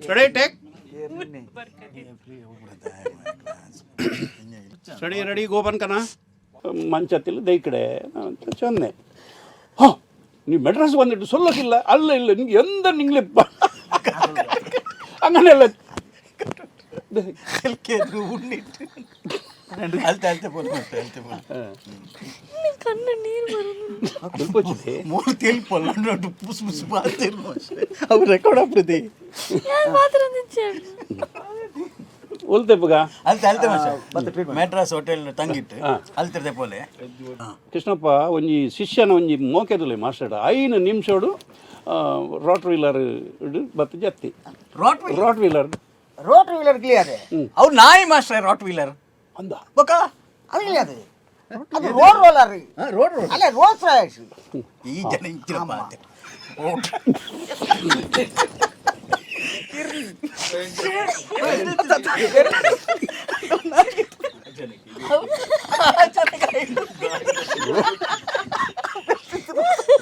Ready, take. Ready, ready, go ಪನ್ಕನ ಮಂಚತ್ತಿಲ್ಲ ದೈ ಕಡೆ ಚೊನ್ನೆ. ಹಾ, ನೀವು ಮೆಡ್ರಾಸ್ ಬಂದಿಟ್ಟು ಸೊಲ್ಲಕ್ಕಿಲ್ಲ ಅಲ್ಲ ಇಲ್ಲ ನಿಮ್ಗೆ ಎಂದ ನಿಂಗ್ಲೆ ಅಂಗನೆಲ್ಲ. ಅಲ್ತೆ ಅಲ್ತೆ ಬೋಲ್ ಮತ್ತೆ ಅಲ್ತೆ ಬೋಲ್. ಕಣ್ಣು ನೀರು ಬರೋದು. ತಿಳ್ಕೊಚಿದೆ. ಮೂರು ತೆಲ್ಪಲ್ಲ ಪುಸ್ ಪುಸ್ ಬಾತಿರ್ನು ಅಷ್ಟೇ. ಅವು ರೆಕಾರ್ಡ್ ಆಗ್ಬಿಡುತ್ತೆ. ಯಾರು ಮಾತ್ರ ನಿಚ್ಚೆ. ಒಲ್ತೆಪ್ಪಗ. ಅಲ್ತೆ ಅಲ್ತೆ ಮಾಸ್ಟರ್, ಮೆಡ್ರಾಸ್ ಹೋಟೆಲ್ ತಂಗಿಟ್ಟು ಅಲ್ತಿರ್ದೆ ಪೋಲೆ. ಕೃಷ್ಣಪ್ಪ ಒಂಜಿ ಶಿಷ್ಯನ ಒಂಜಿ ಮೋಕೆದುಲೆ ಮಾಸ್ಟರ್ 5 ನಿಮಿಷಡು ರಾಟ್ ವೀಲರ್ ಬತ್ತು ಜತ್ತಿ. Rot rottweiler. Rottweiler clear. ಅವು ನಾಯಿ ಮಾಸ್ಟರ್ ರಾಟ್ ವೀಲರ್. ಅಂದ. ಬೊಕ. ಅದು ಕ್ಲಿಯರ್, ಅದು ರೋಡ್ ರೋಲರ್. Road road. ಅಲ್ಲ, ರೋಲ್ಸ್ ರಾಯ್ಸ್. ಈ ಜನ ಇಂಚಿರಪ್ಪ ಅಂತೆ.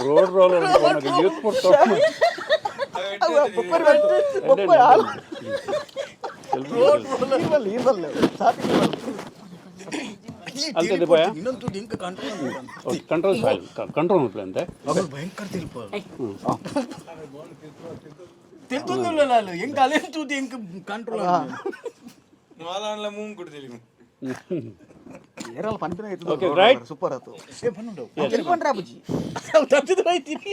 ರೋಡ್ ರೋಲರ್ ಯೂತ್ ಪುಟ್ಟು. ಅಲ್ತದೆ ಭಯ. ಇನ್ನೊಂದು ಇಂಕ ಕಂಟ್ರೋಲ್. ಕಂಟ್ರೋಲ್ ಕಂಟ್ರೋಲ್ ಅಂತೆ. ಅವರು ಭಯಂಕರ ತಿಲ್ಪ ತಿಳ್ತೊಂದಿಲ್ಲ ಅಲ್ಲ ಹೆಂಗ್ ಅಲೆನ್ ತೂದು ಹೆಂಗ್ ಕಂಟ್ರೋಲ್. ಮಾಲಾನ್ಲ ಮೂಂಗ್ ಕುಡ್ದಿಲ್ಲ. ಏರಲ್ಲ ಪಂಪಿನ. Okay, right. Super ಆತು. ಏ ಪನ್ನುಂಡು. ತೆಲಿಪಂಡ್ರೆ ಅಬುಜಿ. ತಪ್ಪಿದ ಹೋಯ್ತೀನಿ.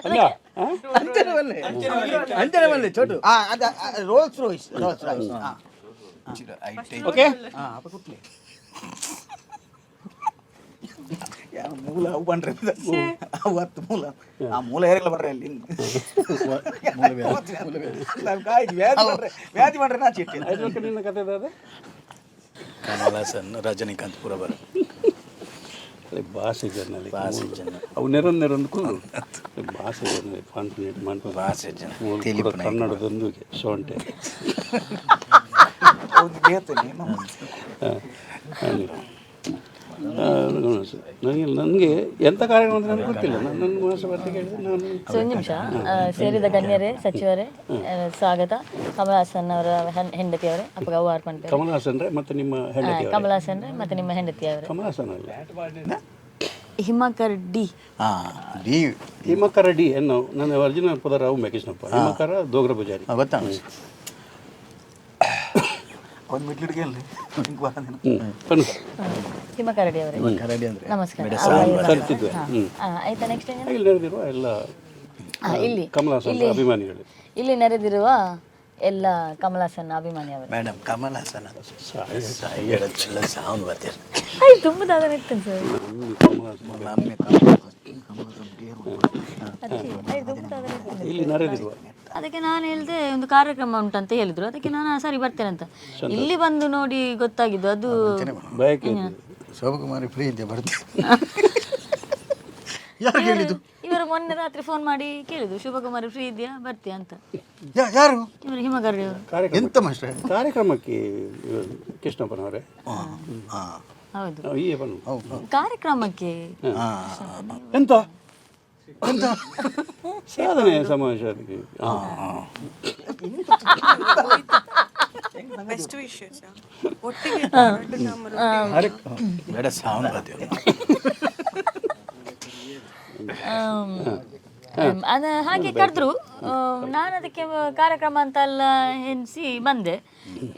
ಅಲ್ಲ ಆ? ಅಂಚನೆ ಬಲ್ಲೆ ಅಂಚನೆ ಬಲ್ಲೆ ಚೋಟು. ಆ, ಅದು ರೋಲ್ಸ್ ರೋಯ್ಸ್, ರೋಲ್ಸ್ ರಾಯ್ಸ್. ಓಕೆ. ಹಾ, ಅಪ್ಪ ಕುಟ್ಲೆ ಯಾರ ಮೂಲ ಅವು ಬಂಡ್ರೆ, ಅವು ಹತ್ತು ಮೂಲ, ಆ ಮೂಲ ಏರಲ್ಲ ಬರ್ರೆ ಅಲ್ಲಿ. ಕಾಯಿ ವ್ಯಾಧಿ ಮಾಡ್ರೆ, ವ್ಯಾಧಿ ಮಾಡ್ರೆ ನಾ ಚಿಟ್ಟಿ. ಆಯ್ತು, ನಿನ್ನ ಕತೆ ದಾದ. ಕಮಲ್ ಹಾಸನ್ ರಜನಿಕಾಂತ್ ಪೂರ ಬರ. ಭಾಷೆ ಜನಲ್ಲಿ. ಭಾಷೆ ಜನ. ಅವು ನೆರೊಂದು ನೆರೊಂದು ಕುಂದು ಭಾಷೆ ಜನ ಕಾನ್ಫಿಡೆಂಟ್ ಮಾಡ್ಕೊಂಡು ಭಾಷೆ ಜನ. ಕನ್ನಡದೊಂದಿಗೆ ಸೋಂಟೆ. ಅವ್ನು ಬೇತನೆ ನಮ್ಮ. ಹಾಗೆ. ನನಗೆ ನನಗೆ ಎಂಥ ಕಾರ್ಯಕ್ರಮ ಅಂತ ನನಗೆ ಗೊತ್ತಿಲ್ಲ. ನನ್ನ ನನ್ನ ಮನಸ್ಸು ಬರ್ತಿ ಕೇಳಿದ್ರೆ ನಾನು ಸೊ ಒಂದು ನಿಮಿಷ. ಸೇರಿದ ಗಣ್ಯರೇ, ಸಚಿವರೇ, ಸ್ವಾಗತ. ಕಮಲ್ ಹಾಸನ್ ಅವರ ಹೆಂಡತಿಯವರೇ, ಅಪ್ಪಗ ಅವ್ವ ಅರ್ಪಣೆ. ಕಮಲ್ ಹಾಸನ್ ರೇ ಮತ್ತು ನಿಮ್ಮ ಹೆಂಡತಿ. ಕಮಲ್ ಹಾಸನ್ ರೇ ಮತ್ತೆ ನಿಮ್ಮ ಹೆಂಡತಿಯವರೇ. ಕಮಲ್ ಹಾಸನ್ ಅಲ್ಲ. ಹಿಮಕರ್ ಡಿ. ಹಾ ಡಿ. ಹಿಮಕರ ಡಿ ಎನ್ನೋ ನನ್ನ ಒರಿಜಿನಲ್ ಪದರ ಅವು ಕೃಷ್ಣಪ್ಪ ಹಿಮಕರ ದೋಗ್ರ ಪೂಜಾರಿ. ಗೊತ್ತಾ. ಅವ್ನು ಮಿಡ್ಲಿಡ್ಗೆ ಅಲ್ಲಿ ಹಿಂಗೆ ಬರೋದಿನ. ಹ್ಞೂ ಬನ್ನಿ. ಹಿಮಕರ್ ಡಿ ಅವರೇ, ಕರಡಿ ಅಂದ್ರೆ ನಮಸ್ಕಾರ. ಕಲ್ತಿದ್ವಿ. ಹ್ಞೂ. ಆಯ್ತಾ, ನೆಕ್ಸ್ಟ್? ಇಲ್ಲಿ ನೆರೆದಿರುವ ಎಲ್ಲ ಇಲ್ಲಿ ಕಮಲ್ ಹಾಸನ್ ಅಭಿಮಾನಿಗಳು. ಇಲ್ಲಿ ನೆರೆದಿರುವ ಎಲ್ಲ ಕಮಲ್ ಹಾಸನ್ ಅಭಿಮಾನಿಯವರು. ಮೇಡಮ್, ಕಮಲ್ ಹಾಸನ್ ಸಾಯಿ ಸಾಂಗ್ ಬರ್ತೀರ. ಆಯ್ತು, ತುಂಬ ದಾದನ ಇತ್ತು ಸರ್. ಕಮಲ್ ಹಾಸನ್. ಮಮ್ಮಿ ಕಮಲ್ ಅದಕ್ಕೆ ಆಯ್ತು, ತುಂಬ ದಾದನ ಇತ್ತು. ಇಲ್ಲಿ ನೆರೆದಿರುವ ಅದಕ್ಕೆ ನಾನು ಹೇಳಿದೆ, ಒಂದು ಕಾರ್ಯಕ್ರಮ ಉಂಟಂತ ಹೇಳಿದ್ರು, ಅದಕ್ಕೆ ನಾನು ಆ, ಸರಿ ಬರ್ತೇನೆ ಅಂತ. ಇಲ್ಲಿ ಬಂದು ನೋಡಿ ಗೊತ್ತಾಗಿದ್ದು ಅದು. ಬಯಕೆ ಇದ್ದು. ಶೋಭಕುಮಾರಿ ಫ್ರೀ ಇದ್ದೆ ಬರ್ತೀವಿ ಯಾರು ಕೇಳಿದ್ದು? ಇವರು ಮೊನ್ನೆ ರಾತ್ರಿ ಫೋನ್ ಮಾಡಿ ಕೇಳಿದ್ರು, ಶುಭಕುಮಾರಿ ಫ್ರೀ ಇದೆಯಾ, ಬರ್ತೀಯಾ ಅಂತ. ಯಾರು? ಇವರು ಹಿಮಗರ್ಡಿ ಅವರು. ಕಾರ್ಯಕ್ರಮ ಎಂತ ಮಾಸ್ಟ್ರೆ? ಕಾರ್ಯಕ್ರಮಕ್ಕೆ ಇವರು ಕೃಷ್ಣಪ್ಪನವರೇ. ಹೌದು. ನಾವು ಈ ಬನ್ನು. ಕಾರ್ಯಕ್ರಮಕ್ಕೆ. ಎಂತ ಎಂತ ಸಾಧನೆ ಸಮಾವೇಶ ಅದಕ್ಕೆ. ಹಾ. ಬೆಸ್ಟ್ ವಿಶಸ್ ಒಟ್ಟಿಗೆ ಎರಡು ನಮ್ಮರು. ಬೇಡ ಸಾಂಗ್ ಬರ್ತೀವಿ. ಅದ ಹಾಗೆ ಕರೆದ್ರು. ನಾನು ಅದಕ್ಕೆ ಕಾರ್ಯಕ್ರಮ ಅಂತ ಎಲ್ಲ ಎನಿಸಿ ಬಂದೆ.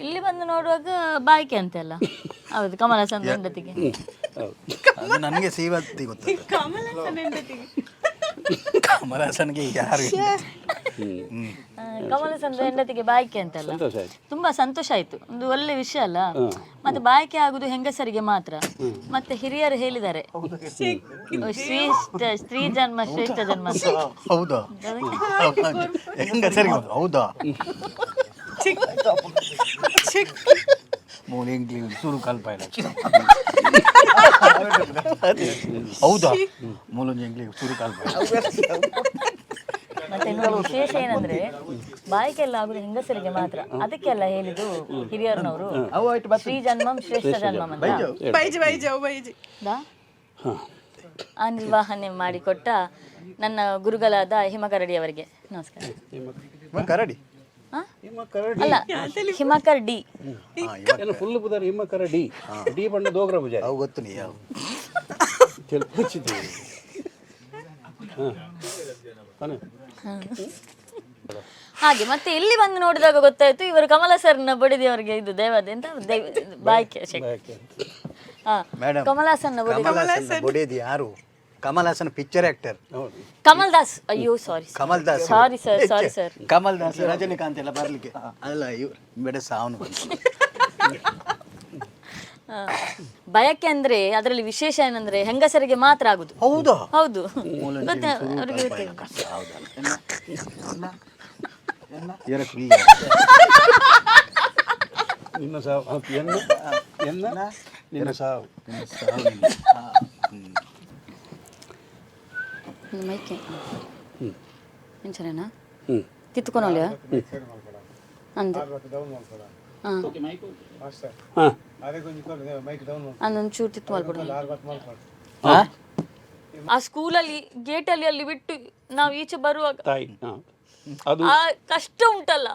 ಇಲ್ಲಿ ಬಂದು ನೋಡುವಾಗ ಬಾಯ್ಕೆ ಅಂತೆಲ್ಲ. ಹೌದು, ಕಮಲ ಹಾಸನ್ ಹೆಂಡತಿಗೆ. ಹೌದು. ಅದು ನನಗೆ ಸೀವತ್ತಿ ಗೊತ್ತಲ್ಲ. ಕಮಲ್ ಹಾಸನ್ ಹೆಂಡತಿಗೆ. ಕಮಲ್ ಹಾಸನ್ಗೆ ಯಾರು? ಕಮಲ ಹಾಸನ್ ಹೆಂಡತಿಗೆ ಬಾಯ್ಕೆ ಅಂತೆಲ್ಲ. ಸಂತೋಷ ಆಯ್ತು. ತುಂಬಾ ಸಂತೋಷ ಆಯ್ತು. ಒಂದು ಒಳ್ಳೆ ವಿಷಯ ಅಲ್ಲ? ಮತ್ತೆ ಬಾಯ್ಕೆ ಆಗುದು ಹೆಂಗಸರಿಗೆ ಮಾತ್ರ. ಮತ್ತೆ ಹಿರಿಯರು ಹೇಳಿದ್ದಾರೆ, ಶ್ರೇಷ್ಠ ಸ್ತ್ರೀ ಜನ್ಮ ಶ್ರೇಷ್ಠ ಜನ್ಮ ಅಂತ. ಹೌದಾ? ಹೆಂಗ ಸರಿ ಗೊತ್ತು? ಹೌದಾ? ಮೂಲ ಇಂಗ್ಲಿ ಸುರು ಕಲ್ಪ ಇಲ್ಲ. ಹೌದಾ? ಮೂಲೊಂದು ಇಂಗ್ಲಿ ಸುರು ಕಲ್ಪ ಇಲ್ಲ. ಮತ್ತೆ ಇನ್ನೊಂದು ವಿಶೇಷ ಏನಂದ್ರೆ, ಬಾಯ್ಕೆ ಎಲ್ಲ ಆಗುದು ಹೆಂಗಸರಿಗೆ ಮಾತ್ರ. ಅದಕ್ಕೆಲ್ಲ ಹೇಳಿದ್ದು ಹಿರಿಯರ್ನವರು, ಶ್ರೀ ಜನ್ಮಂ ಶ್ರೇಷ್ಠ ಜನ್ಮಂ ಅಂತ. ಬೈಜಿ ಬೈಜಿ ಅವು ಬೈಜಿ. ದಾ? ಆ ನಿರ್ವಹಣೆ ಮಾಡಿಕೊಟ್ಟ ನನ್ನ ಗುರುಗಳಾದ ಹಿಮಕರಡಿ ಅವರಿಗೆ ನಮಸ್ಕಾರ. ಕರಡಿ. ಆ? ಹಿಮಕರ ಡಿ. ಅಲ್ಲ, ಹಿಮಕರ್ ಡಿ. ಏನು ಫುಲ್ ಪುದರ್ ಹಿಮಕರ ಡಿ. ಡಿ ಬಣ್ಣ ದೋಗ್ರ ಪೂಜಾರಿ. ಅವು ಗೊತ್ತು ನೀ ಯಾವ ತೆಲ್ಪುಚಿದ್ದೀವಿ. ಹಾಂ ತಾನೆ. ಹಾಗೆ ಮತ್ತೆ ಇಲ್ಲಿ ಬಂದು ನೋಡಿದಾಗ ಗೊತ್ತಾಯ್ತು, ಇವರು ಕಮಲ ಸರ್ನ ಬಡಿದವರಿಗೆ ಇದು ದೇವದೆ ಅಂತ ಬಾಯ್ಕೆ ಬಾಯ್ಕೆ. ಹಾ. ಮೇಡಮ್, ಕಮಲಾಸನ್ನ ಬಡಿದ ಕಮಲ್ ಹಾಸನ್ ಬಡಿಯೋದು ಯಾರು? Kamal Haasan picture actor. ಹೌದು. ಕಮಲ್ ದಾಸ್, ಅಯ್ಯೋ sorry. Kamal Das. Sorry sir, sorry sir. Kamal Das, Rajinikanth ಎಲ್ಲ ಬರ್ಲಿಕ್ಕೆ ಅಲ್ಲ, ಇವ್ರು ಬೇಡ ಸಾವನು ಬಂತು. ಬಯಕೆ ಅಂದ್ರೆ ಅದರಲ್ಲಿ ವಿಶೇಷ ಏನಂದ್ರೆ ಹೆಂಗಸರಿಗೆ ಮಾತ್ರ ಆಗುದು. ಹೌದಾ? ಹೌದು, ಗೊತ್ತಾ ಅವ್ರಿಗೆ ಗೊತ್ತಿಲ್ಲ. ಇವರ ಕುಲ್ಲ. ನಿನ್ನ ಸಾವು ಎನ್ನ ಎನ್ನ ನಿನ್ನ ಸಾವು. ಒಂದು ಮೈಕೆ ಇಂಚನೇನಾ? ಹ್ಞೂ. ತಿತ್ಕೊನೋಲಿಯಾ ಅಂದು. ಹಾಂ. ಹಾಂ. ಅಂದೊಂದು ಚೂರು ತಿತ್ತು ಮಲ್ಬಿಡು. ಆ ಸ್ಕೂಲಲ್ಲಿ ಗೇಟಲ್ಲಿ ಅಲ್ಲಿ ಬಿಟ್ಟು ನಾವು ಈಚೆ ಬರುವಾಗ ತಾಯಿ, ಹಾಂ, ಅದು ಆ ಕಷ್ಟ ಉಂಟಲ್ಲ.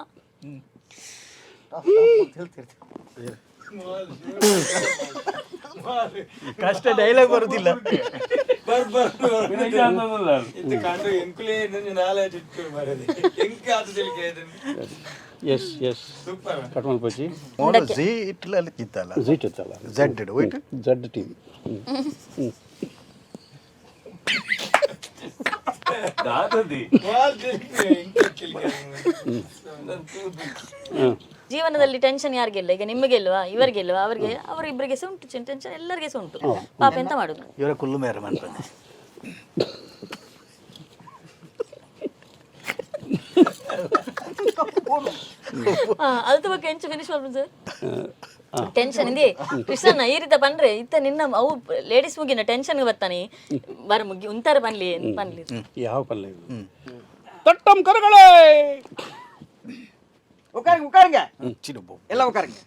ಕಷ್ಟ, ಡೈಲಾಗ್ ಬರುದಿಲ್ಲ. ಬರ್ ಬರ್ ಇತ್ತು ಕಂಡು ಎಂಕುಲೇ ನಂಜು ನಾಲೆಜ್ ಇಟ್ಟು ಬರದೆ ಎಂಕ್ ಆತ ತಿಳಿಕೆ. Yes yes. ಸೂಪರ್. ಕಟ್ ಮಲ್ಪಚ್ಚಿ. ಮೋನು ಜಿ ಇಟ್ಲಲ್ಲಿ ಇತ್ತಲ್ಲ. ಝೀಟ್ ಇತ್ತಲ್ಲ. ಝೆಡ್ ಹೋಯ್ತು. Z TV. ವಾಲ್ ತಿಳಿಕೆ ಎಂಕ್ ತಿಳಿಕೆ. ಹಾಂ. ಜೀವನದಲ್ಲಿ ಟೆನ್ಷನ್ ಯಾರಿಗಿಲ್ಲ? ಈಗ ನಿಮಗೆ ಇಲ್ವಾ, ಇವರಿಗೆ ಇಲ್ವಾ, ಅವರಿಗೆ ಅವರಿಬ್ಬರಿಗೆ ಸಹ ಉಂಟು ಟೆನ್ಷನ್, ಎಲ್ಲರಿಗೆ ಸಹ ಉಂಟು. ಪಾಪ, ಎಂತ ಮಾಡುದು? ಇವರ ಕುಲ್ಲು ಮೇರ ಮನ್ಪಂದೆ. ಹಾ, ಅದು ಬಗ್ಗೆ ಎಂಚು ಫಿನಿಶ್ ಮಾಡ್ಬೋದು ಸರ್. ಟೆನ್ಷನ್ ಇಂದಿ ಕೃಷ್ಣನ ಈ ರೀತಿ ಬಂದ್ರೆ ಇತ್ತ ನಿನ್ನ ಅವು ಲೇಡೀಸ್ ಮುಗಿನ ಟೆನ್ಷನ್ ಬರ್ತಾನೆ ಬರ ಮುಗಿ ಉಂತಾರೆ ಬನ್ಲಿ ಬನ್ಲಿ. ಯಾವ ಪಲ್ಯ ಇದು? ತಟ್ಟಂ ಕರಗಳೇ. உட்காருங்க உட்காருங்க. ಚಿಡುಬು. எல்லாம் உட்காருங்க.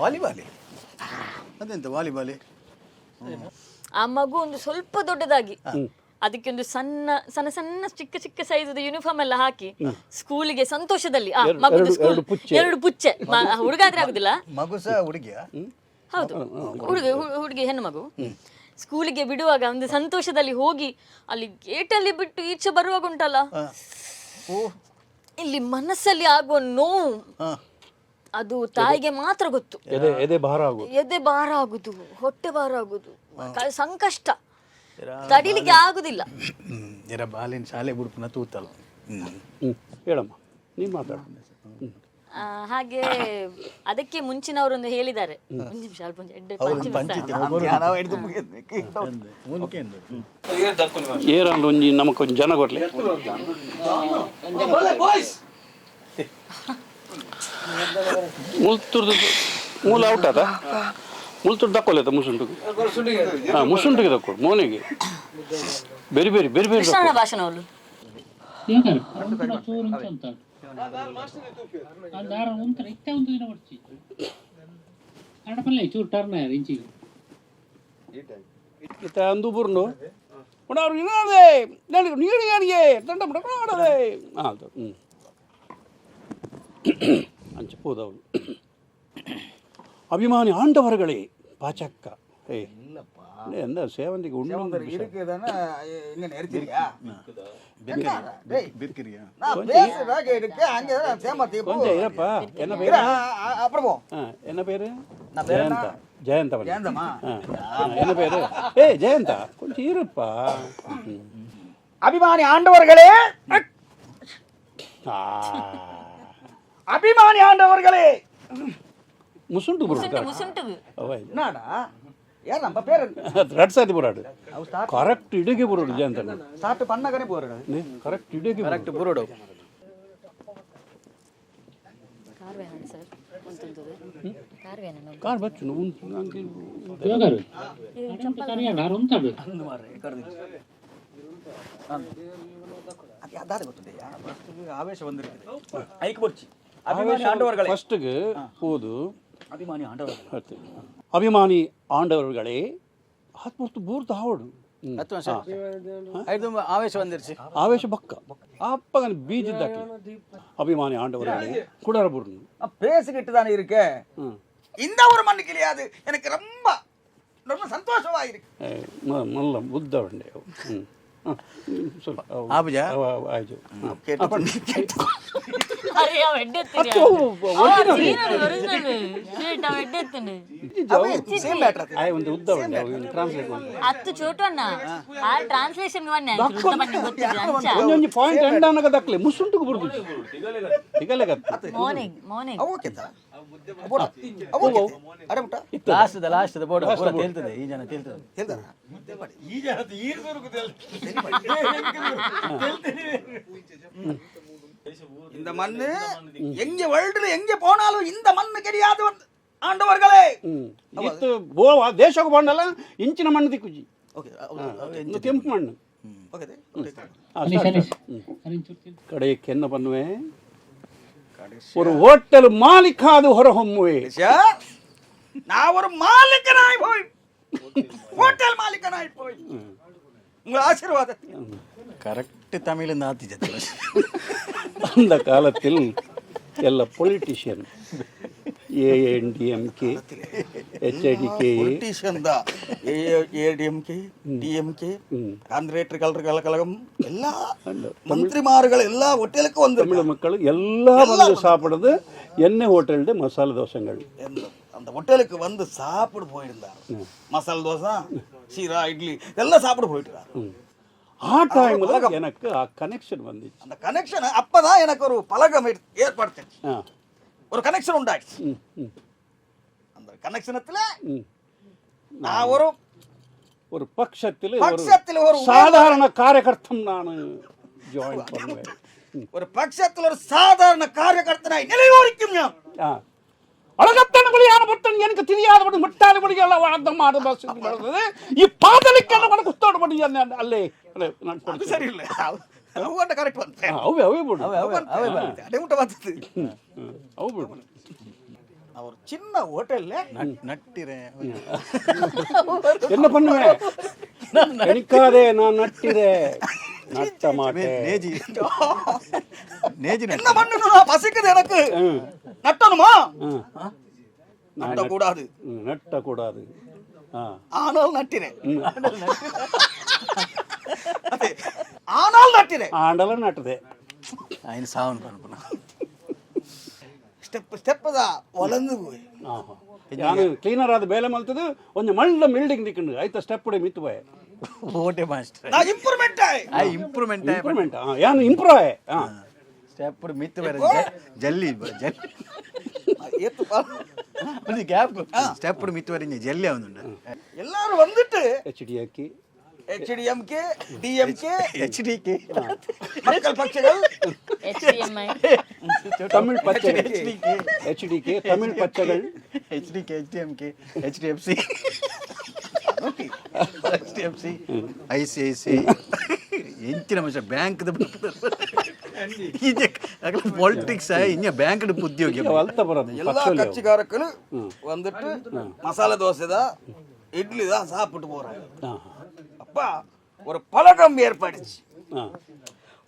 ವಾಲಿಬಾಲಿ, ಅದೆಂತ ವಾಲಿಬಾಲಿ? ಆ ಮಗು ಒಂದು ಸ್ವಲ್ಪ ದೊಡ್ಡದಾಗಿ ಅದಕ್ಕೆ ಒಂದು ಸಣ್ಣ ಸಣ್ಣ ಸಣ್ಣ ಚಿಕ್ಕ ಚಿಕ್ಕ ಸೈಜ್ ಯೂನಿಫಾರ್ಮ್ ಎಲ್ಲ ಹಾಕಿ ಸ್ಕೂಲಿಗೆ ಸಂತೋಷದಲ್ಲಿ ಆ ಮಗುದು ಸ್ಕೂಲ್ ಎರಡು ಪುಚ್ಚೆ. ಎರಡು ಪುಚ್ಚೆ, ಹುಡುಗ ಆದ್ರೆ ಆಗುದಿಲ್ಲ. ಮಗು ಸಹ ಹುಡುಗಿಯ? ಹೌದು, ಹುಡುಗ ಹುಡುಗಿ, ಹೆಣ್ಣು ಮಗು. ಸ್ಕೂಲಿಗೆ ಬಿಡುವಾಗ ಒಂದು ಸಂತೋಷದಲ್ಲಿ ಹೋಗಿ ಅಲ್ಲಿ ಗೇಟಲ್ಲಿ ಬಿಟ್ಟು ಈಚೆ ಬರುವಾಗ ಉಂಟಲ್ಲ, ಇಲ್ಲಿ ಮನಸ್ಸಲ್ಲಿ ಆಗುವ ನೋವು ಅದು ತಾಯಿಗೆ ಮಾತ್ರ ಗೊತ್ತು. ಎದೆ ಎದೆ ಭಾರ ಆಗುದು. ಎದೆ ಭಾರ ಆಗುದು, ಹೊಟ್ಟೆ ಭಾರ ಆಗುದು, ಸಂಕಷ್ಟ ತಡಿಲಿಕ್ಕೆ ಆಗುದಿಲ್ಲ. ಇರ ಬಾಲಿನ ಶಾಲೆ ಬುಡ್ಪುನ ತೂತಲ್ಲ. ಹ್ಮ್. ಹ್ಞೂ, ಹೇಳಮ್ಮ, ನೀನು ಮಾತಾಡು. ಹಾಗೆ ಅದಕ್ಕೆ ಮುಂಚಿನವರೊಂದು ಹೇಳಿದ್ದಾರೆ. ಒಂದು ನಿಮಿಷ, ಅಲ್ಪ ಒಂದು ಎಡ್ಡೆ ಪಂಚಿ ಪಂಚಿತ್. ನಾವು ಹಿಡಿದು ಮುಗಿದ್ವಿ. ಏರಂದು ಒಂಜಿ ನಮಕ್ ಒಂಜಿ ಜನ ಕೊಡ್ಲಿ. ಮುಲ್ತುರ್ದು ಮೂಲ ಔಟ್ ಆತ. ಮುಲ್ತುರ್ದು ದಕ್ಕೊಲ್ಲ ಮುಸುಂಟುಗೆ. ಹಾಂ, ಮುಸುಂಟುಗೆ ದಕ್ಕೊಡು ಮೋನಿಗೆ. ಬೇರೆ ಬೇರೆ ಬೇರೆ ಬೇರೆ. ಕೃಷ್ಣನ ಭಾಷಣ ಅವಳು. ಇತ್ತ ಅಂದು ಬುರ್ನು ಉಣಾರು ಇನಾದೆ ನೀರು ಯಾರಿಗೆ ದಂಡ ಬಿಡದೆ ಹಾಂ. ಹ್ಞೂ, ಅಂಚ ಪೋದವು. ಅಭಿಮಾನಿ ಆಂಡವರುಗಳೇ, ಪಾಚಕ್ಕ ಏ ಎಂದ ಸೇವಂತಿಗೆ ಉಣ್ಣು. இருக்குதானே இங்க நெரிச்சிருக்கியா? டேய், ಬಿರ್ಕಿರಿಯಾ? நான் பேசுறேன் இருக்கு அங்க சேமத்தி. ಕೊಂಚ ಇರಪ್ಪ. ಎನ್ನ പേര്? அப்புறம் போ. ಹಾಂ, ಎನ್ನ പേര്? నా పేరు ಜಯಂತ. ಜಯಂತ ಬನ್ನಿ. ஜெயந்தமா? ಹಾಂ, ಎನ್ನ പേര്? ಏ ಜಯಂತ, ಕೊಂಚ ಇರಪ್ಪ. ಹ್ಮ್. அபிமானி ஆண்டவர்களே. ಆ, அபிமானி ஆண்டவர்களே. ಮುಸುಂಟು ಬರೋಡು. ಮುಸುಂಟುಗು. என்னடா ஏன் நம்ம பேரு? ರಡ್ ಸಾತಿ ಬರೋಡು, ಕರೆಕ್ಟ್ ಇಡುಗೆ ಬರೋಡು ಜಯಂತ. ஸ்டார்ட் பண்ணக்கனே போறாரு. ಕರೆಕ್ಟ್ ಇಡುಗೆ. ಕರೆಕ್ಟ್ ಬುರುಡು. ಕಾರ್ ವೇನ ಸರ್ ಉಂಟುಂತದೆ ಕಾರ್ ವೇನ. ಕಾರ್ ಬಚ್ಚು ಉಂಟು ನಂಗೆ. அது அதாவது ಗೊತ್ತಿದೆಯಾ? ಆವೇಶ ಬಂದಿರ್ತದೆ ಐಕ್ ಬೊರ್ಚಿ. ಅಭಿಮಾನಿ ಆಂಡವர்களே. ಫಸ್ಟ್ಗೆ ಹೋದು. ಅಭಿಮಾನಿ ಆಂಡವர்களே. ಅಭಿಮಾನಿ ಆಂಡವರುಗಳೇ, ಹತ್ತು ಬೂರ್ತು ಹಾವಡು. ಐದು ಆವೇಶ ಬಂದಿರ್ಚಿ. ಆವೇಶ ಬಕ್ಕ ಅಪ್ಪಗನ ಬೀಜದ್ದಾಕಿ ಅಭಿಮಾನಿ ಆಂಡವರಲ್ಲಿ ಕುಡರಬುರ್ನು. பேசிக்கிட்டு தானே இருக்கே. ம். இந்த ஒரு மண்ணு கிளியாது எனக்கு ரொம்ப ரொம்ப சந்தோஷமா இருக்கு. ಮಲ್ಲ ಬುದ್ಧ ಉಂಡೆ ಅವು. ಹ್ಮ್. ಹ, ಹ್ಮ್, ಸ್ವಲ್ಪ ಅವು- ಆಪುಜಾ? ಅವು- ಅವು ಆಯ್ತು. கேட்டு ಅರೆ ಅವ ಎಡ್ಡೆತ್ತಿನ. ಅತ್ತು ಅವು original. Original ಶೇಟ್ ಅವ ಎಡ್ಡೆತ್ತಿನ. Same matter. ಆಯ್ ಒಂದು ಉದ್ದ ಉಂಡೆ ಅವು ಟ್ರಾನ್ಸ್ಲೇಟ್ ಮಾಡಿ. ಹತ್ತು ಚೋಟು ಅಣ್ಣ ಆ ಟ್ರಾನ್ಸ್ಲೇಷನ್ ಬನ್ನಿ ಬನ್ನಿ ಗೊತ್ತಿದೆ ಅಂಚ. ಒಂದೊಂದು ಪಾಯಿಂಟ್ ಎಂಡ್ ಅನ್ನಕ ದಕ್ಲೆ ಮುಸುಂಟುకు ಬುರ್ದು ತಿಗಲೆಗತ್ತು. Morning morning. Okay okay ಅರೆ ಮುಟ್ಟ. Last last board ಪೂರ ತೇಲ್ತದೆ ಈ ಜನ ತೇಲ್ತದೆ. ಹೇಳ್ತಾರ. ಈ ಜನ ಈರ್ ಸುರುಕು இந்த மண்ணு எங்க வேர்ல்டுல எங்க போனாலும் இந்த மண்ணு கிடையாது வந்து ஆண்டவர்களே. ಹ್ಮ್ ಇತ್ತು ಗೋವಾ ದೇಶಕ್ಕೆ ಬಂಡಲ್ಲ ಇಂಚಿನ ಮಣ್ಣು ದಿಕ್ಕುಜಿ. ಓಕೆ. ಇದು ಕೆಂಪು ಮಣ್ಣು. ಓಕೆ. ಆ, start, start. ಹ್ಮ್. ಕಡೆಯಕ್ಕೆ ಎನ್ನ பண்ணுವೆ ஒரு ಹೋಟೆಲ್ ಮಾಲೀಕ ಅದು ಹೊರಹೊಮ್ಮುವೆ. நான் ஒரு மாலிக்கனாய் போய் ஹோட்டல் மாலிக்கனாய் போய் உங்கள் ஆசீர்வாதத்தில். ಕರೆಕ್ಟ್ ತಮಿಳು ನಾತಿ ಜೊತೆ. அந்த காலத்தில் ಎಲ್ಲ politician A N D M K H I D K. Politician தான் ஏடிஎம்கே டிஎம்கே காந்திரேட்டர் கலர் கழகம் எல்லா மந்திரிமார்கள் எல்லா ஹோட்டலுக்கும் வந்து தமிழ் மக்கள் எல்லாம் வந்து சாப்பிடுறது என்ன ஹோட்டல்டு மசாலா தோசைங்கள். அந்த ஹோட்டலுக்கு வந்து சாப்பிட்டு போயிருந்தார். மசாலா தோசை சீரா இட்லி எல்லாம் சாப்பிட்டு போயிட்டார். ಆ ಟೈಮಲ್ಲಿ எனக்கு ಆ கனெக்ஷன் வந்துச்சு. அந்த கனெக்ஷன் அப்பதான் எனக்கு ஒரு பழக்கம் ஏற்படுத்துச்சு. ஆ. ஒரு கனெக்ஷன் உண்டாயிடுச்சு. ம் ம் அந்த கனெக்ஷனத்துல ம் நான் ஒரு ஒரு பட்சத்தில் பட்சத்தில் ஒரு சாதாரண காரியகர்த்தம் நான் ஜாயின் பண்ணுவேன். ஒரு பட்சத்தில் ஒரு சாதாரண காரியகர்த்தனாய் நிலையோரிக்கும் ஞான். ಆ. ಅಳಗತ್ತನ ಬಳಿಯಾನ ಬರ್ತನ್ எனக்கு தெரியாதபடி முட்டாளி படி எல்லாம் வாழ்ந்த மாடு பஸ் வளர்ந்தது இப்பாதலிக்கெல்லாம் உனக்கு உத்தோடு படி ಅಲ್ಲೇ ಅಲ್ಲೇ ನಾನು அது ಕೊಡ್ತೀನಿ. சரியில்லை அவங்க கரெக்ட் வந்து ಆ, ಅವೇ ಅವೇ ಬಿಡು. அடே முட்டை வந்தது. ಹ್ಮ್, ಅವು ಬಿಡು. நான் ஒரு சின்ன ஹோட்டல்ல ನಟ್ಟಿರೆ. என்ன பண்ணுவேன் நினைக்காதே நான் நட்டிரே நட்ட மாட்டேன். ನೇಜಿ ನೇಜಿ. என்ன பண்ணணும் பசிக்குது எனக்கு நட்டணுமா? ம். நான் நட்டக்கூடாது. ம், நட்டக்கூடாது. ஆ. ஆனால் நட்டினேன். அதே. ஆனால் நட்டினேன். ஆண்டெல்லாம் நட்டுதே. ఆయన సావన్ పనుకున్నా. ஸ்டெப் ஸ்டெப் தான் வளர்ந்து போய். ಆಹಾ. ನಾನು ಕ್ಲೀನರ್ ಆದ ಬೇಲೆ ಮಲ್ತದು ಒಂದು ಮಳ್ಳ ಬಿಲ್ಡಿಂಗ್ ದಿಕ್ಕಂಡು ಆಯ್ತಾ ಸ್ಟೆಪ್ ಮಿತ್ತು ಬಾಯ್. ಓಟೆ ಮಾಸ್ಟರ್. நான் இம்ப்ரூவ்மெண்ட் ஆயி ಆ ಇಂಪ್ರೂವ್ಮೆಂಟ್. ಇಂಪ್ರೂವ್ಮೆಂಟ್ ಯಾನು ಇಂಪ್ರೂವ್ ಆಯ್ ಹಾ. ಸ್ಟೆಪ್ ಮಿತ್ತು ಬೇರೆ ಜಲ್ಲಿ ಜಲ್ಲಿ. ஏத்து பாரு. ಒಂದು ಗ್ಯಾಪ್ ಸ್ಟೆಪ್ ಮಿತ್ತು ವರೆ ಜಲ್ಲಿ ಅವನುಂಡ. எல்லாரும் வந்துட்டு H D hockey HDMK DMK H D K மக்கள் பட்சிகள் HDMI. Tamil ಪಚ್ಚೆಗಳು H D K Tamil ಪಚ್ಚೆಗಳು. H D K H D M K H D F C H D F C I C I C ಎಂಚಿನ ಮನುಷ್ಯ bank politics ಇನ್ನ bank ಉದ್ಯೋಗಿ. ಅಲ್ತ ಬರೋದು எல்லா ಪಕ್ಷದಲ್ಲಿ ಅವು. கட்சிக்காரர்களும் வந்துட்டு மசாலா தோசை தான் இட்லி தான் சாப்பிட்டு போறாங்க. ஆஹா. அப்பா ஒரு பழக்கம் ஏற்படுச்சு. ஆ.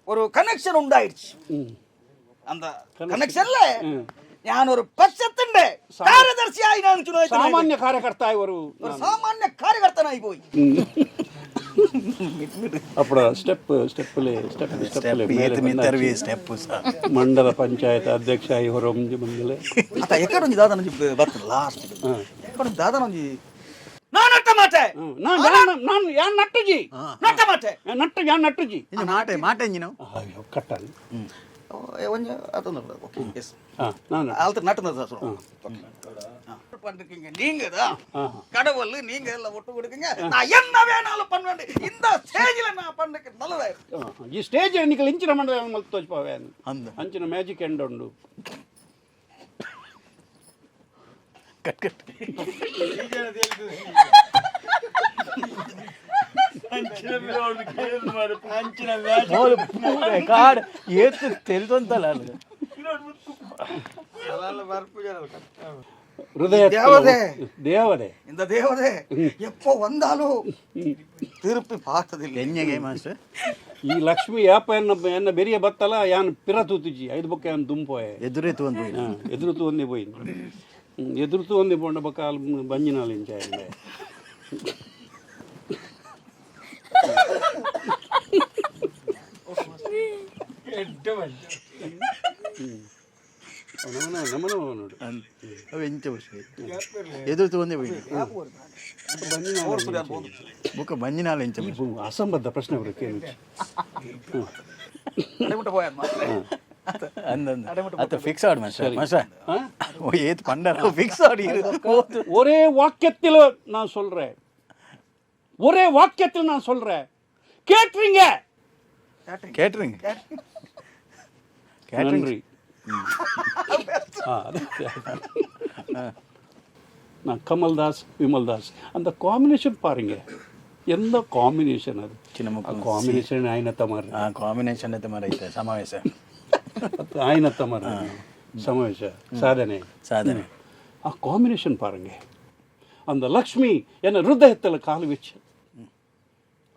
ஒரு கனெக்ஷன் உண்டாயிடுச்சு. ம். அந்த கனெக்ஷன்ல ஞான் ஒரு பட்சத்தின் காரியதர்சியாய் நான் ಚುನಾಯಿತನಾಗಿ ಸಾಮಾನ್ಯ ಕಾರ್ಯಕರ್ತ ஒரு ஒரு சாமானிய காரியகர்த்தனாய் போய் ಅಪ್ಪಡ ಸ್ಟೆಪ್ ಸ್ಟೆಪ್ಪಲ್ಲಿ ಸ್ಟೆಪ್ ಸ್ಟೆಪ್ಪಲ್ಲಿ ಮೇಲೆ ಏತ್ ಮಿತ್ತರ್ವಿ ಸ್ಟೆಪ್ ಸಹ. ಮಂಡಲ ಪಂಚಾಯತ್ ಅಧ್ಯಕ್ಷ ಆಗಿ ಹೊರೊಂಜಿ ಬಂದಲೆ. ಅತ್ತ ಎಕ್ಕಡ ಒಂಜಿ ದಾದನ ಒಂಜಿ ಬರ್ತದೆ ಲಾಸ್ಟ್ ಎಕ್ಕಡ ಒಂಜಿ ದಾದನ ಒಂಜಿ நான் நட்ட மாட்டேன். ನಾನು ನಾನು ನಾನು ಯಾನ್ ನಟ್ಟುಜಿ. நட்ட மாட்டேன். ನಟ್ಟು ಯಾನ್ ನಟ್ಟುಜಿ. ಇನ್ನು ಮಾಟೆ ಮಾಟೆ ಇಂಜಿನ. ಅಯ್ಯೋ ಕಟ್ಟಾలి. ಒಂಜಿ ಅದೊಂದು ಓಕೆ ಎಸ್. ಹಾ ನಾನು ಆಲ್ತ நட்டுனது சொல்லுவோம் பண்றீங்க நீங்க தான் கடவுள் நீங்க எல்லாம் ஒட்டு கொடுக்குங்க நான் என்ன வேணாலும் பண்ணுவேன் இந்த ஸ்டேஜ்ல நான் பண்ணக்கு நல்லதா இருக்கு. ಈ ಸ್ಟೇಜ್ ನಿಕಲ್ ಇಂಚಿನ ಮಂಡಲ ಮಲ್ತು ತೋಚ್ಪಾವೆ. ಅಂದ. ಅಂಚಿನ ಮ್ಯಾಜಿಕ್ ಎಂಡ್ ಉಂಡು. ಕಟ್ ಕಟ್. ಅಂಚಿನ ಮ್ಯಾಚ್. ಕಾಡ್ ಏತ್ ತೆಲ್ದೊಂತಲ್ಲ. ಹೃದಯ ದೇವತೆ. ದೇವತೆ. இந்த தேவதை எப்போ வந்தாலும் திருப்பಿ பார்த்ததில்லை. ಎಣ್ಣೆಗೆ ಮಾಸ್ಟರ್. ಈ ಲಕ್ಷ್ಮಿ ಯಾಪ ಎನ್ನ ಎನ್ನ ಬೆರಿಯ ಬತ್ತಲ ಯಾನ್ ಪಿರ ತೂತುಜಿ ಐದು ಬೊಕ್ಕ ಯಾನ್ ದುಂಪೋಯೆ. ಎದುರೇ ತೂವೊಂದು ಪೋಯಿನ. ಎದುರು ತೂವೊಂದೇ ಪೋಯಿನ. ಎದುರು ತೂವೊಂದೇ ಪೋಂಡ ಬೊಕ್ಕ ಅಲ್ ಬಂಜಿನಾಲ್ ಇಂಚ ಆಯಿಂದೆ. ನಮನ ನಮನ ನೋಡು. ಅವು ಎಂಚ ವರ್ಷ ಎದುರು ತೂವೊಂದೇ ಪೋಯಿನ. ಬಂಜಿನಾಲ್. ಬೊಕ್ಕ ಬಂಜಿನಾಲ್ ಎಂಚ? ಈ ಅಸಂಬದ್ಧ ಪ್ರಶ್ನೆ ಬರುತ್ತೆ. ಅಡೆಮುಟ್ಟ போயார் ಮಾಸ್ಟರ್. ಅಂದಂದು ಅತ್ತ ಫಿಕ್ಸ್ ಆಡ್ ಮಾಸ್ಟರ್ ಮಾಸ್ಟರ್. ஆ? ಓ ಏತ್ ಪಂಡರ ಫಿಕ್ಸ್ ಆಡಿ. ஒரே வாக்கியத்தில் நான் சொல்றேன், ஒரே வாக்கியத்தில் நான் சொல்றேன், கேட்டுறீங்க. Catering catering. நன்றி. ஆ, அது. நான் கமல்தாஸ் விமல்தாஸ் அந்த காம்பினேஷன் பாருங்க, எந்த காம்பினேஷன் அது. சின்ன ಮಕ್ಕಳು. காம்பினேஷன் ஆயினத்த மாதிரி. ಆ ಕಾಂಬಿನೇಷನ್ ಐತೆ ಮಾರ ಐತೆ ಸಮಾವೇಶ. ஆயினத்த மாதிரி சமாவேಶ சாதனை. ಸಾಧನೆ. ಆ காம்பினேஷன் பாருங்க. அந்த லக்ஷ்மி என்ன ಹೃದಯத்தில் கால் வச்சு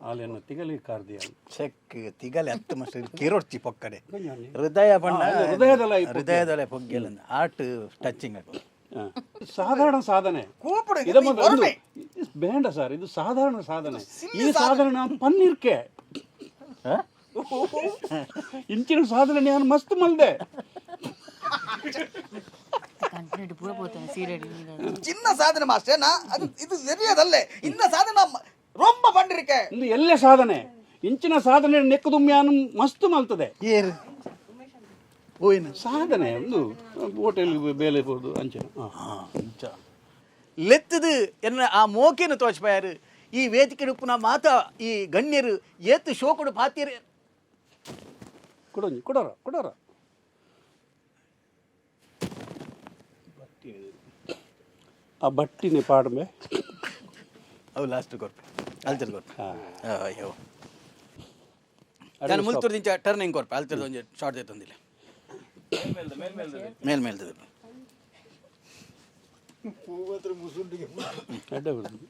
ಆಲ್ ಎನ್ನ ತಿಗಲಿ ಕಾರ್ದಿಯಾಲ್. ಚೆಕ್ ತಿಗಲೆ ಹತ್ತು ಮಾಸ್ಟರ್ ಕಿರೊಡ್ಚಿ ಪೊಕ್ಕಡೆ ಹೃದಯ ಬಣ್ಣ. ಆ, ಹೃದಯದಲ್ಲ ಈ ಪೊಗ್ಗೆ. ಹೃದಯದಲ್ಲ ಪೊಗ್ಗೆಲ್ಲ ಹಾರ್ಟ್ ಟಚಿಂಗ್ ಅದು. ಆ. ಸಾಧಾರಣ ಸಾಧನೆ. கூப்பிடுங்க, ಇದ நீ ಮೊದಲು பொறுமை. ಇದು ಬೇಡ ಸರ್, ಇದು ಸಾಧಾರಣ ಸಾಧನೆ. ಈ ಸಾಧನೆ ನಾನು ಪನ್ನೀರ್ಕೆ ಇಂಚಿನ ಸಾಧನೆ ನಾನು ಮಸ್ತ್ ಮಲ್ದೆ. ಕಂಟಿನ್ಯೂ ಪೂರ ಪೋತಾನೆ ಸೀರೆಡಿ. சின்ன சாதனை மாஸ்டர். நான் அது இது தெரியாதல்ல. இந்த சாதனை நான் ரொம்ப பண்ணிருக்கேன். ಇಂದು ಎಲ್ಲೇ ಸಾಧನೆ ಇಂಚಿನ ಸಾಧನೆ ನೆಕ್ಕದುಮ್ಯಾನು ಮಸ್ತ್ ಮಲ್ತದೆ. ಏರು ಹೋಯಿನ. ಸಾಧನೆ ಒಂದು ಹೋಟೆಲ್ ಬೇಲೆ ಬೋದು ಅಂಚಿನ ಆ. ಲೆತ್ತದು ಎನ್ನ ಆ ಮೋಕೆನು ತೋಚ್ಪಾಯಾರು ಈ ವೇದಿಕೆ ಉಪ್ಪುನ ಮಾತ ಈ ಗಣ್ಯರು ಏತು ಶೋಕುಡು ಪಾತಿಯರು. ಕೊಡೋಂಜಿ ಕೊಡೋರ ಕೊಡೋರ ಆ ಬಟ್ಟಿನೇ ಪಾಡ್ಮೆ. ಅವು ಲಾಸ್ಟ್ ಕೊರ್ಪೆ ಅಲ್ತರ್ ಕೊರ್ಪೆ. ಹಾ. ಅಯ್ಯೋ, ನಾನು ಮುಲ್ತುರ್ದಿಂಚ ಟರ್ನಿಂಗ್ ಕೊರ್ಪೆ ಅಲ್ತರ್ದ ಒಂಜಿ ಶಾರ್ಟ್ ತಂದಿಲ್ಲ ಮೇಲ್ ಮೇಲ್ದದ. ಅಡ್ಡ ಬರ್ತದೆ.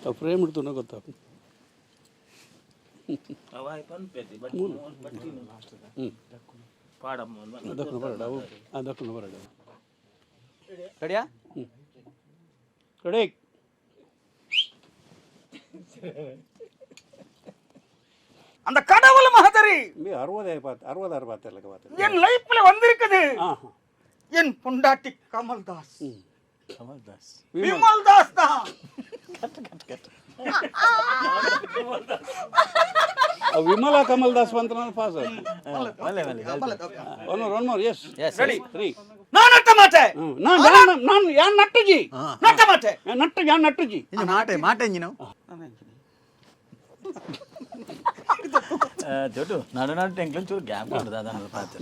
ಆ ಫ್ರೇಮ್ ಇಡ್ತು ಗೊತ್ತಾ? ಹ್ಞೂ, ದಕ್ಕಣ ಬರಡ ಅವು. ಆ ದಕ್ಕಣ ಬರಡ. ರೆಡಿಯಾ? ರೆಡಿ. அந்த கடவுள் மகதரி. ಅರವದೇ ಪಾತ್ ಅರವದಾರು ಪಾತಿರ್ಲಕ್ಕ ಪಾತ್ರ. என் லைஃப்ல வந்திருக்குது. ಹಾಂ ಹಾಂ. என் பொண்டாட்டி கமல்தாஸ். ಕಮಲ್ ದಾಸ್. விமல் தாஸ் தான். ವಿಮಲಾ ಕಮಲ್ ದಾಸ್ ಬಂತ ನಾನು ಪಾಸ್ ಆಯ್ತು. ಮಲ್ಲೆ ಮಲ್ಲೆ. One more, one more. Yes. Yes. Ready, three. நான் நட்ட மாட்டேன். ನಾನು ನಾನು ನಾನು ಯಾನ್ ನಟ್ಟುಜಿ. நட்ட மாட்டேன். ನಟ್ಟು ಯಾನ್ ನಟ್ಟುಜಿ. ಇಂಜ ಮಾಟೆ ಮಾಟೆ ಇಂಜಿನ ಚೋಟು ನಡು ನಡು ಟೆಂಕ್ಲು ಚೂರು ಗ್ಯಾಪ್ ಕೊಡುದು ಅದನ್ನ ಪಾತ್ರ.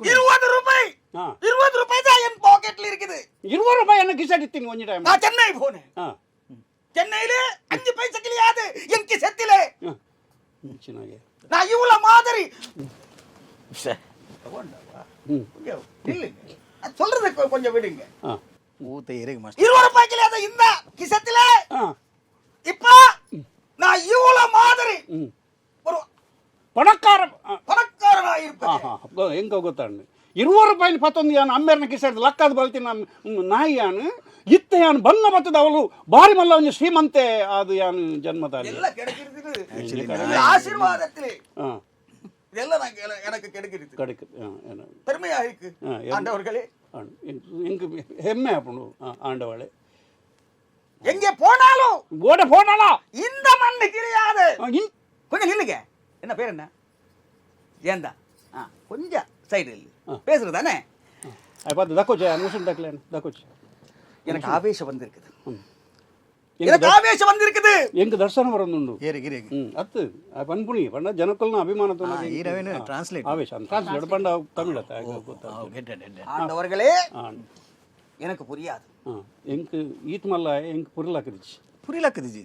20 ரூபாய். ಹಾ. 20 ரூபாய் தான் என் பாக்கெட்ல இருக்குது. 20 ರೂಪಾಯಿ என்ன ಕಿಸಾಟಿತ್ತೀನಿ ಒಂಜಿ ಟೈಮ್. நான் சென்னை போனேன். ಹಾಂ. சென்னையில 5 பைசா கிடையாது என் கிசத்திலே. ಹಾಂ, ಚೆನ್ನಾಗಿ. நான் இவ்வளவு மாதிரி ಹ್ಞೂ. இல்லைங்க, அது சொல்றது கொஞ்சம் விடுங்க. ಹಾಂ. ಊತ ಏರಿಗೆ ಮಸ್ತ್. 20 ரூபாய் கிடையாது இந்த கிசத்தில. ಹಾಂ. இப்ப நான் இவ்வளவு மாதிரி ಹ್ಞೂ. ஒரு ಪಣಕ್ಕಾರ. பணக்காரனா இருப்பேன். ಹಾಂ ಹಾಂ, ಹೆಂಗೆ ಗೊತ್ತಾಂಡು 20 ರೂಪಾಯಿನ ಪತ್ತೊಂದು ಯಾನು ಅಮ್ಮೇರ್ನ ಕಿಸಾಡ್ದು ಲಕ್ಕದ ಬಲ್ತಿನ ನಾಯಿ ಯಾನು ಇತ್ತ ಯಾನು ಬಂಗ ಬತ್ತದ ಅವಳು ಬಾರಿ ಮಲ್ಲ ಒಂಜಿ ಶ್ರೀಮಂತೆ ಅದು ಯಾನು ಜನ್ಮತಾಲಿ. எல்லாம் கிடைக்கிறது இந்த ஆசீர்வாதத்திலே. ಹಾಂ. இதெல்லாம் நான் எனக்கு கிடைக்கிறது. ಕಡಿಕ್ ಹಾಂ ಏನು. பெருமையா இருக்கு. ஆ, ஆண்டவர்களே. ಎಂಕ್ ಹೆಮ್ಮೆ ಆಪುಂಡು ಆಂಡವಳೆ. எங்கே போனாலும் ಓட ಫೋನಲ್ಲ. இந்த மண்ணு கிடையாது. கொஞ்சம் நில்லுங்க. என்ன பேர் என்ன? ஏந்தா ஆ கொஞ்சம் சைடு இல்லை பேசுறது தானே. ಪಾತ ದಕ್ಕೋಚೆ ಮುಸುನ್ ದಕ್ಲೇನು ದಕ್ಕೋಚೆ. எனக்கு ஆவேசம் வந்திருக்குது. எனக்கு ஆவேசம் வந்திருக்குது. ಎಂಕ್ ದರ್ಶನ ಬರೋದುಂಡು. ಏರಿಗೆ ಏರಿಗೆ. ಹ್ಞೂ ಅತ್ತು ಆ ಪನ್ಪುಣಿ ಪಂಡ ಜನಕ್ಕಲ್ನ ಅಭಿಮಾನ. ಈ ರವಿನ translate. ಆವೇಶ ಟ್ರಾನ್ಸ್ಲೇಟ್ ಪಂಡ ತಮಿಳ್ ಅತ್ತ ಗೊತ್ತಾ. ஆண்டவர்களே. ಹಾಂ. எனக்கு புரியாது. ಹಾಂ, ಎಂಕ್ ಈತ್ ಮಲ್ಲ ಎಂಕ್ ಪುರ್ಲಾಕದಿಚ್ಚಿ. ಪುರಿಲಾಕದಿಜಿ.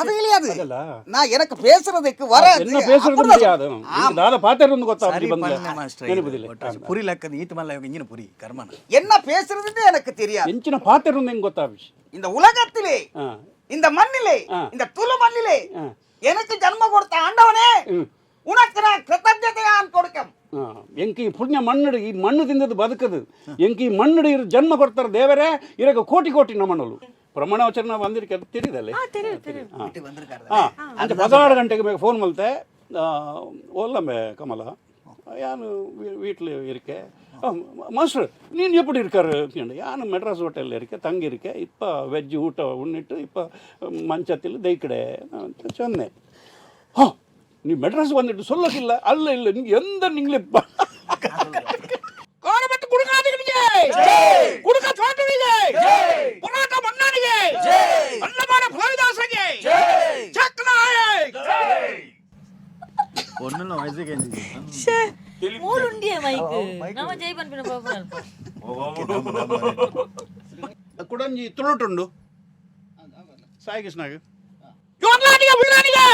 அது இல்லையாது. ಅದಲ್ಲ. நான் எனக்கு பேசுறதுக்கு வராது. என்ன பேசுறது அப்படிதான் முடியாது. ಇದು ದಾದ ಪಾತೆರೊಂದು ಗೊತ್ತಾಗ್ಲಿ ಸರಿ ಬಂದ ಪನ್ನೆ ಮಾಸ್ಟ್ರೆ ನೆನಪುದಿಲ್ಲ. ಪುರಿ ಲೆಕ್ಕದ ಈತ ಮಲ್ಲ ಇಂಜಿನ ಪುರಿ ಕರ್ಮನ. என்ன பேசுறதுன்னு எனக்கு தெரியாது. ಎಂಚಿನ ಪಾತೆರೊಂದು ಹೆಂಗ್ ಗೊತ್ತಾಪಿ. இந்த உலகத்திலே, ಹಾ. இந்த மண்ணிலே, ஆ. இந்த துளு மண்ணிலே ஆ. எனக்கு ஜன்ம கொடுத்த ஆண்டவனே, ம். உனக்கு நான் கிருத்தஜதையான் கொடுக்கம். ಎಂಕಿ ಈ ಪುಣ್ಯ ಮಣ್ಣು, ಈ ಮಣ್ಣು ತಿಂದದ್ದು ಬದುಕದು. ಎಂಕಿ ಈ ಮಣ್ಣು ಇರು ಜನ್ಮ ಕೊಡ್ತಾರೆ ದೇವರೇ, ಇರಗ ಕೋಟಿ ಕೋಟಿ ನಮನಲು. ಪ್ರಮಾಣ ವಚನ ಬಂದಿರಿಕೆ ತಿಳಿದಲ್ಲೇ. ಹಾಂ, ಅಂಚೆ 16 ಗಂಟೆಗೆ ಬೇಗ ಫೋನ್ ಮಲ್ತೆ ಓಲ್ಲಂಬೆ ಕಮಲ ಯಾನು வீட்டில் இருக்கேன் மாஸ்டர், நீ எப்படி இருக்காரு? யான் மெட்ராஸ் ஹோட்டலில் இருக்கேன், தங்கியிருக்கேன். இப்போ வெஜ் ಊಟ ಉಣ್ಣಿಟ್ಟು இப்போ ಮಂಚத்தில் ದೈಕಡೆ ಅಂತ சொன்னேன். ஹா, நீ மெட்ராஸ் வந்துட்டு சொல்லக்கில்ல. அல்ல இல்லை, நீங்க எந்த நீங்களே காரப்பட்டு குடுக்காதீங்க, குடுக்க தோற்றுவீங்க. போராட்டம் மன்னாடிங்க, வல்லமான புலவிதாசங்க சக்கராயே. ಒನ್ನಲ್ಲ ವಯಸ್ಸಿಗೆ. ಮೂರು ಉಂಡಿಯೇ ಮೈಕ್ ನಮ್ಮ ಜೈ ಪನ್ಪಿನ ಪಾಪ ಅಲ್ಪ. ಕುಡಂಜಿ ತುಳುಟುಂಡು ಸಾಯಿ ಕೃಷ್ಣಾಗ ಜೋರ್ಲಾನಿಗೆ ವೀರಾನಿಗೆ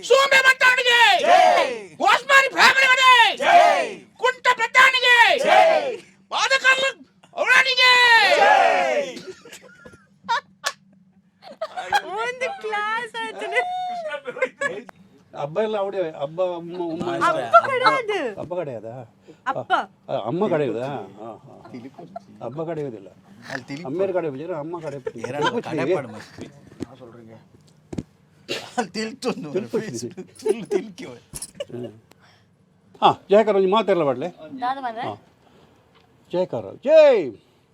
ಸೋಮೆ ಮಂತಾನಿಗೆ ಗೋಸ್ಮಾರಿ ಫ್ಯಾಮಿಲಿಗೆ ಕುಂಟ ಪ್ರಧಾನಿಗೆ ಬಾದಕರ್ಲ ಅವರಾನಿಗೆ. ಒಂದು ಕ್ಲಾಸ್ ಆಯ್ತು. ಹಬ್ಬ ಎಲ್ಲ ಅವಡೆ ಹಬ್ಬ ಅಮ್ಮ ಉಮ್ಮ. ಅಪ್ಪ ಕಡೆಯದು. ಹಬ್ಬ ಕಡೆಯದಾ? ಅಪ್ಪ. ಅಮ್ಮ ಕಡೆಯುವುದಾ? ಹಬ್ಬ ಕಡೆಯುವುದಿಲ್ಲ. ಅಲ್ಲಿ ತಿಳಿ. ಅಮ್ಮೇರು ಕಡೆ ಬಿಜಾರ, ಅಮ್ಮ ಕಡೆ. ಕಡೆಪಾಡು ಮಸ್ತ್ ಅಲ್ಲಿ ತಿಳ್ತೊಂದು ತಿಳ್ಕಿ. ಹಾಂ, ಜಯಕಾರ ಒಂಜಿ ಮಾತೆಲ್ಲ ಬಡ್ಲೆ. ದಾದ ಬಂದ್ರೆ ಜಯಕಾರ ಜೈ.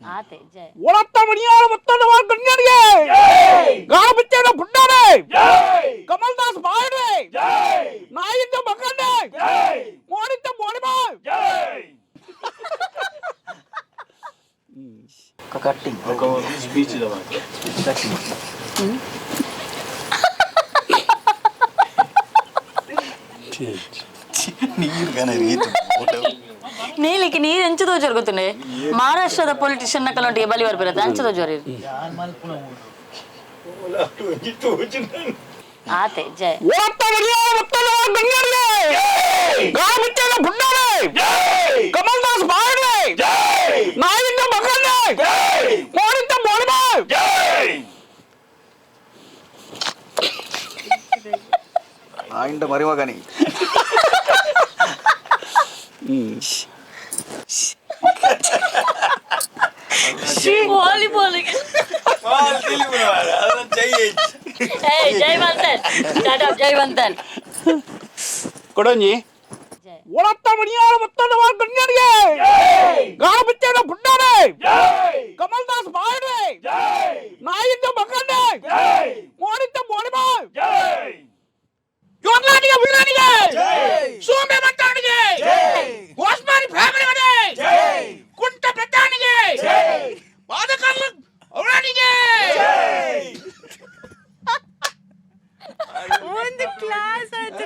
ಆತೆ ಜೈ. ಒಳತ್ತ ಮಣಿಯಾರ ಮತ್ತೊಂದು ಗಣ್ಯರಿಗೆ ಗಾಣಬಿಚ್ಚೇನ ಪುಣ್ಣಾರೆ ಕಮಲ್ದಾಸ್ ಬಾಯ್ರೆ ನಾಯಿದ್ದ ಮಗನೇ ಮೋಡಿದ್ದ ಮೋಡಿಬಾಯ್. ಸ್ಪೀಚ್ ಇದೆ. ನೀರು ಕಣ ರೀತು. ನೀಲಿಕ್ಕೆ ನೀರು ಎಂಚು ತೋಜೋರು ಗೊತ್ತುಂಡೆ, ಮಹಾರಾಷ್ಟ್ರದ ಪೊಲಿಟಿಷಿಯನ್ ನಕಲೊಟ್ಟಿಗೆ ಬಲಿ ಬರ್ಪಿರತ್ತೆ ಅಂಚು ತೋಜೋರು. ಆತೆ ಜೈ. ಒಳತ್ತ ಮಣಿಯಾರ ಮತ್ತೊಂದು ಗಣ್ಯರಿಗೆ ಗಾಣಬಿಚ್ಚೇನ ಪುಣ್ಣಾರೆ ಕಮಲ್ದಾಸ್ ಬಾಯ್ರೆ ನಾಯಿದ್ದ ಮಗನೇ ಮೋಡಿದ್ದ ಮೋಡಿಬಾಯ್. ஆண்ட மருமகனே. ವಾಲಿಬಾಲ್. ಜೈ. ಏಯ್ ಜೈ ಬಂತನ್, ಟಾಟಾ ಜೈ ಬಂತನ್. ಕೊಡಂಜಿ. ಜೈ. ಒಳತ್ತ ಮಣಿಯಾರ ಮತ್ತೊಂದು ಗಣ್ಯರಿಗೆ ಗಾಣಬಿಚ್ಚೇನ ಪುಣ್ಣಾರೆ ಕಮಲ್ದಾಸ್ ಬಾಯ್ರೆ ನಾಯಿದ್ದ ಮಗನೇ ಮೋಡಿದ್ದ ಮೋಡಿಬಾಯ್ ಜೋರ್ಲಾನಿಗೆ ವೀರಾನಿಗೆ ಸೋಮೆ ಮಂತಾನಿಗೆ ಗೋಸ್ಮಾರಿ ಫ್ಯಾಮಿಲಿಗೆ ಕುಂಟ ಪ್ರಧಾನಿಗೆ ಬಾದಕರ್ಲ ಅವರಾನಿಗೆ. ಒಂದು ಕ್ಲಾಸ್ ಆಯ್ತು.